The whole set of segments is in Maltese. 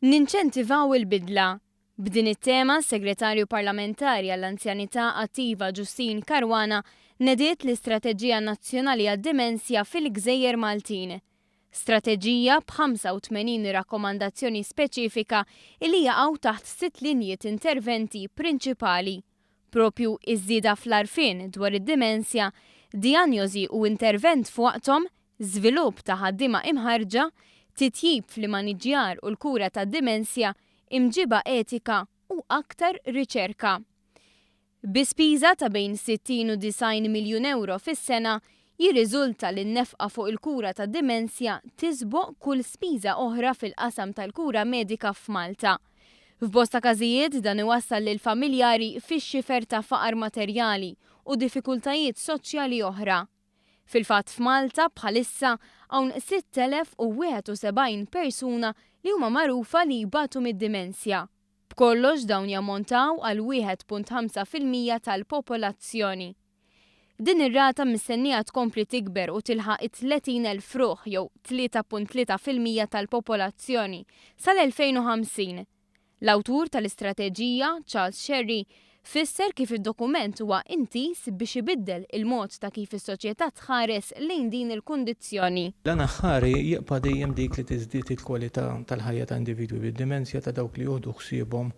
Ninċentivaw il-bidla. B'din it-tema s-Segretarju Parlamentari għall-Anzjanità Attiva Justyne Caruana nediet l-Istrateġija Nazzjonali għad-Dimensja fil-Gżejjer Maltin. Strateġija b'85 rakkomandazzjoni speċifika li jaqgħu taħt sitt linji t'interventi prinċipali. Propju iż-żieda fl-għarfien dwar id-dimensja, dijanjosi u intervent f'waqthom, żvilupp ta' ħaddiema imħarrġa, titjib fl-immaniġġjar u l-kura tad-dimensja, imġiba etika u aktar riċerka. Bi spiża ta' bejn 60 u 90 miljun euro fis-sena, jirriżulta li n-nefqa fuq il-kura tad-dimensja tisboq kull spiża oħra fil-qasam tal-kura medika f'Malta. F'bosta każijiet dan iwassal lil familjari fix-xifer ta' faqar materjali u diffikultajiet soċjali oħra. Fil-fatt f'Malta bħalissa hawn 6,071 persuna li huma magħrufa li jbatu mid-dimensja. B'kollox dawn jammontaw għal 1.5% tal-popolazzjoni. Din ir-rata mistennija tkompli tikber u tilħaq it-30,000 ruħ jew 3.3% tal-popolazzjoni sal-2050. L-awtur tal-istrateġija, Charles Scerri, fisser kif id-dokument huwa intiż biex ibiddel il-mod ta' kif is-soċjetà tħares lejn din il-kundizzjoni. L-għan aħħari jibqa' dejjem dik li tiżdied il-kwalità tal-ħajja ta' individwi bid-dimensja, ta' dawk li jieħdu ħsiebhom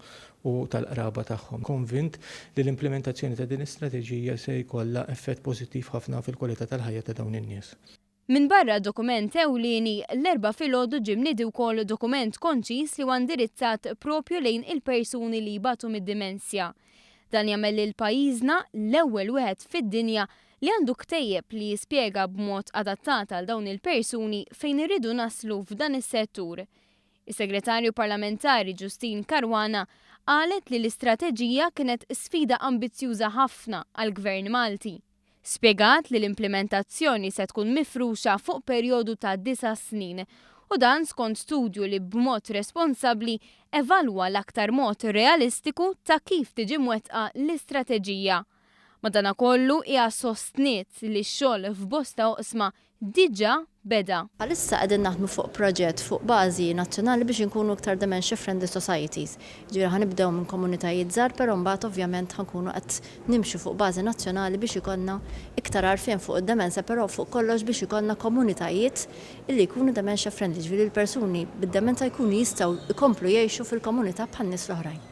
u tal-qraba tagħhom. Konvint li l-implementazzjoni ta' din l-istrateġija se jkollha effett pożittiv ħafna fil-kwalità tal-ħajja ta' dawn in-nies. Minbarra dokument ewlieni, l-Erbgħa filgħodu ġie mniedi wkoll dokument konċis li huwa indirizzat propju lejn il-persuni li jbatu mid-dimensja. Dan jagħmel lil pajjiżna l-ewwel wieħed fid-dinja li għandu ktejjeb li jispjega b'mod adattat għal dawn il-persuni fejn irridu naslu f'dan is-settur. Is-Segretarju Parlamentari Justyne Caruana qalet li l-istrateġija kienet sfida ambizzjuża ħafna għall-Gvern Malti. Spjegat li l-implementazzjoni se tkun mifruxa fuq perjodu ta' 9 snin u dan skont studju li b'mod responsabbli evalwa l-aktar mod realistiku ta' kif tiġi mwettqa l-istrateġija. Madanakollu hija sostniet li x-xogħol f'bosta oqsma diġà beda. Għalissa qegħdin naħdmu fuq proġett fuq bażi nazzjonali biex inkunu iktar dementia friendly societies. Ġifieri ħa nibdew minn komunitajiet żgħar, però mbagħad ovvjament ħa nkunu qed nimxu fuq bażi nazzjonali biex ikollna iktar għarfien fuq id-demenza, però fuq kollox biex ikollna komunitajiet illi jkunu dementia friendly, ġifieri l-persuni bid-demenza jkunu jistgħu jkomplu jgħixu fil-komunità bħan nies l-oħrajn.